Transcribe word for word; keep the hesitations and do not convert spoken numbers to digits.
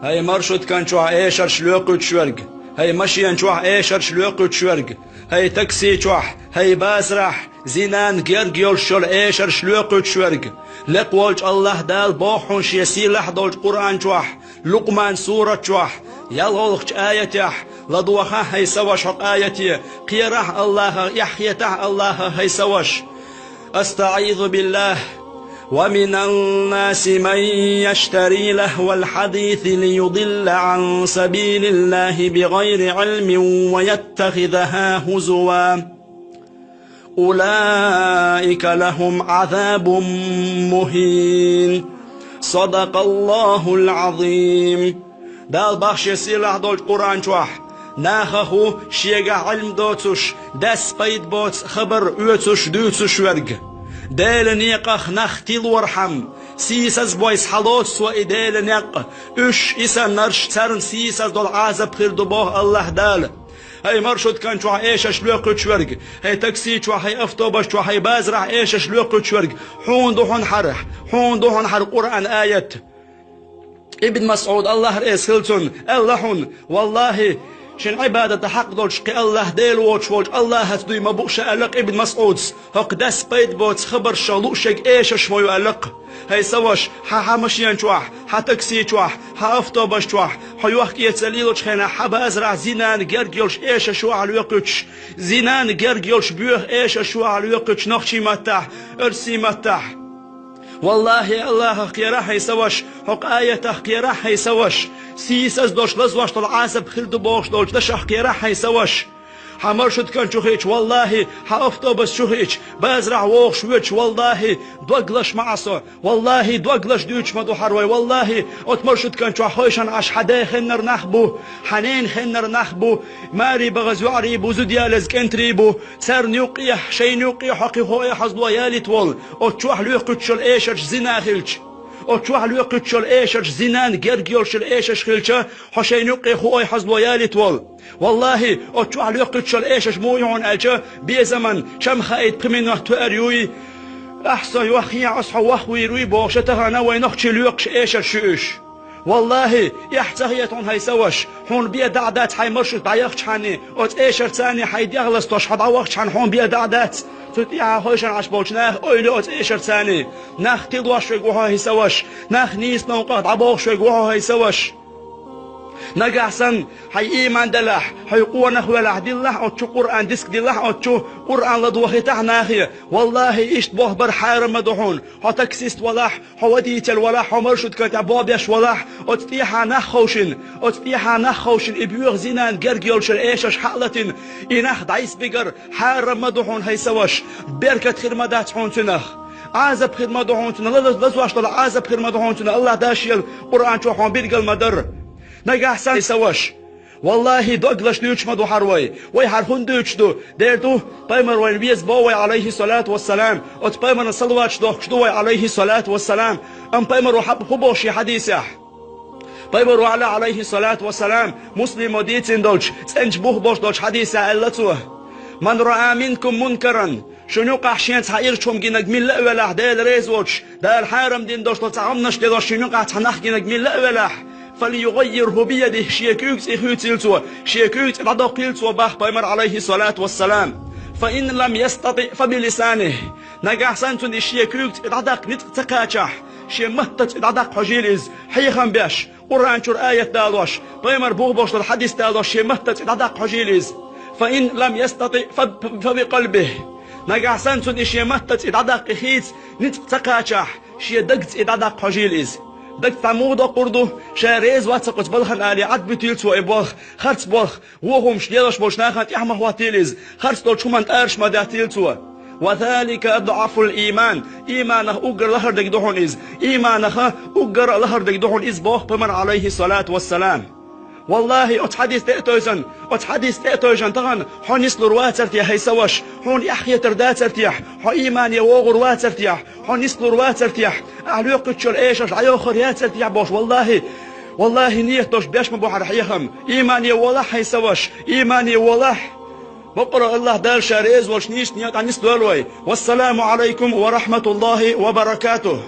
ХӀай маршруткан чохь эшарш лоькхуьйтуш верг, хӀай машен чохь эшарш лоькхуьйтуш верг, хӀай такси чохь, хӀай базарахь зинан герга йолуш йолу эшарш лоькхуьйтуш верг. Лекха волчу АллахӀ Дала боху хьуна Шен сийлахь долчу Къуръан чохь, Лукъман сурат чохь, ялхолгӀачу аятехь: «ЛадогӀахьа, хӀай сан ваша, хьо къаяте, кхерахьа АллахӀах, эхь хетахьа АллахӀах, хӀай сан ваша». أستعيذ بالله. ومن الناس من يشتري لهو الحديث ليضل عن سبيل الله بغير علم ويتخذها هزوا أولئك لهم عذاب مهين. صدق الله العظيم. Дала боху Шен сийлахь долчу Къуръан чохь: нахах ву шегахь Ӏилма доцуш, дас пайда боцу хабар оьцуш, дуьйцуш верг. Делан некъах нах тилорхьама, сийсаз а бойса хьалоцу цо и Делан некъ, уьш, и саннарш, царна сийсаз долу Ӏазап хир ду боху АллахӀ Дала. ХӀай маршруткан чохь эшарш лоькхуьйтуш верг, хӀай такси чохь, хӀай автобус чохь, хӀай базарахь эшарш лоькхуьйтуш верг, хьуна ду хьуна хьара, хьуна ду хьуна хьара Къуръан аят. Ибн МасӀуд, АллахӀ реза хила цунна, аьлла хьуна: «ВаллахӀи, шен Ӏибадата хьакъ долчу кхин АллахӀ Дела воцуш волчу АллахӀаца дуй ма бу ша», — аьлла Ибн МасӀудас. «ХӀокху дас пайда боцу хабаршах луъуш ерг эшарш ма ю», — аьлла. ХӀай сан ваша, хьан, хьан машен чохь, хьан такси чохь, хьан автобус чохь, хьо йохка-эца лелочу хенахь, хьан базарахь зинан герга йолуш эшарш ю ахь лоькхуьйтуш, зинан герга йолуш боьха эшарш ю ахь лоькхуьйтуш нохчийн маттахь, оьрсийн маттахь. ВаллахӀи, АллахӀах кхерахь, хӀай сан ваша, хӀокху аятах кхерахь, хӀай сан ваша, сийсаз долуш, лазош долу Ӏазап хир ду бохуш долчу дашах кхерахь, хӀай сан ваша. Хьан маршруткан чу хиъча, валлахӀи, хьан автобус чу хиъча, базарахь вогӀуш воьдуш, валлахӀи, дог лаш ма Ӏа со, валлахӀи, дог лаш дуьйцуш ма ду хьара вай, валлахӀи, оцу маршруткан чохь хойшан Ӏаш хьан ден хеннара нах бу, хьан ненан хеннара нах бу, маре бахаза йоӀарий бу, зуда ялаза кӀентарий бу, царна юккъехь, шайна юккъехь хьо кхин хӀуъа хьазло ялийта волу, оцу чохь лоькхуьйтуш йолу эшарш зина хилча, оцу чохь лоькхуьйтуш йолу эшарш зинан герга йолуш йолу эшарш хилча, хьо шайна юккъе хӀуъа хьазло ялийта волу. ВаллахӀи, оцу чохь лоькхуьйтуш йолу эшарш муха ю хьуна аьлча, безаман, чам хаийта пхи минот тоьар юй, ахь со йоххе, аса хьо вохвийр вуй бохуш, тахана вай нохчий лоькхуш эшарш ю уьш. ВаллахӀи, эхь ца хета хьуна, хӀай сан ваша, хьуна бен дӀа а дац хьайн маршрут дӀаяхчахьана, оцу эшарца хьайн дегӀ ластош хьо дӀавахчахьана хьуна бен дӀа а дац. Цу тӀехьа хойшан Ӏаш болчу наха ойла ю оцу эшарца. Нах тилош верг ву хьо, хӀай сан ваша, нах нийса новкъах дӀабохуш верг ву хьо, хӀай сан ваша. Нагахь санна хьайн ийман делахь, хьо къонах велахь, диллахь оцу чу Къуръан диск, диллахь оцу чу Къуръан, ладохийтахь нахе. ВаллахӀи, иштта болх бар хьарам ма ду хьуна. Хьо таксист валахь, хьо водитель валахь, хьо маршруткан тӀехь бобеш валахь, оцу тӀехьа нах ховшина, оцу тӀехьа нах ховшина и боьха зинан герга йолуш йолу эшарш хьа а латийна, и нах дӀасабигар хьарам ма ду хьуна, хӀай сан ваша, беркат хир ма дац хьуна цуьнах. Ӏазап хир ма ду хьуна цуьнан, лаз-, лазош долу Ӏазап хир ма ду хьуна цуьнан, АллахӀ Дала Шен Къуръан чохь хьуна билгал ма дарра. Нагахь санна, хӀай сан ваша, валлахӀи, дог лаш дуьйцуш ма ду хьара вай. Вай хьара хӀунда дуьйцуш ду? Дера ду, пайхамар вайна веза бо вай, Ӏалайхиссалату вассалам. Оцу пайхамарна салаваташ дохкуш ду вай, Ӏалайхиссалату вассалам. Амма пайхамаро хьа-, хӀун боху шен хьадисехь? Пайхамаро аьлла, Ӏалайхиссалату вассалам, Муслимо дийцина долчу, цӀеначу бух болуш долчу хьадисехь аьлла цо: «Ман раа минкум мункаран». Шуна юкъахь шена цхьа ирча хӀума гинарг милла а велахь, Дела реза воцуш, Дала хьарам дина долуш долу цхьа гӀамнаш делош шена юкъахь цхьа нах гинарг милла а велахь, «фалюгаййирху биядихи», шен куьйга цӀе хуьйцийла цо, шен куьйга цӀе дӀадоккхийла цо, боху пайхамар, Ӏалайхиссалату вассалам. «Фа ин лам ястатиъ, фа билисанихи». Нагахь санна цунна и шен куьйга цӀе дӀадаккха ницкъ ца кхачахь, шен маттаца и дӀадаккха хьожийла иза, хьехам беш, Къуръан чуьра аят далош, пайхамар бух болуш долу хьадис далош, шен маттаца и дӀадаккха хьожийла иза. «Фа ин лам ястатиъ, фа, фа бикъалбихи». Нагахь санна цунна и шен маттаца и дӀадаккха, и хийца ницкъ ца кхачахь, шен дагца и дӀадаккха хьожийла иза. Дагца дӀа муха доккхур ду? Ша реза вац хӀокхуьнца балхана, олий, Ӏадбуьтийла цо и болх, харц болх, вон хӀумаш лелош болчу нахана тӀаьхьа ма хӀоттийла иза, харц долчу хӀуманна тӀараш ма деттийла цо. «Ва залика адъафул ийман». Ийманах уггар лахара дерг ду хьуна иза. Ийманах уггар а лахара дерг ду хьуна иза, боху пайхамар, Ӏалайхиссалату вассалам. ВаллахӀи, оцу хьадис тӀе а тевжина, оцу хьадис тӀе а тевжина тахана хьо нислур вацар те, хӀай сан ваша, хьуна эхь хетар дацар те, хьо иймане вогӀур вацар те, хьо нислур вацар те, ахь лоькхуьйтуш йолу эшарш дӀайохур яцар те бохуш, валлахӀи, валлахӀи, нийят долуш беш ма бу хьара хьехам. Иймане волахь, хӀай сан ваша, иймане волахь. Бакъара АллахӀ Дала Ша реза волуш нийса некъа тӀе нисдойла вай. Вассаламу Ӏалайкум ва рахьматуллахӀи ва баракатухӀ.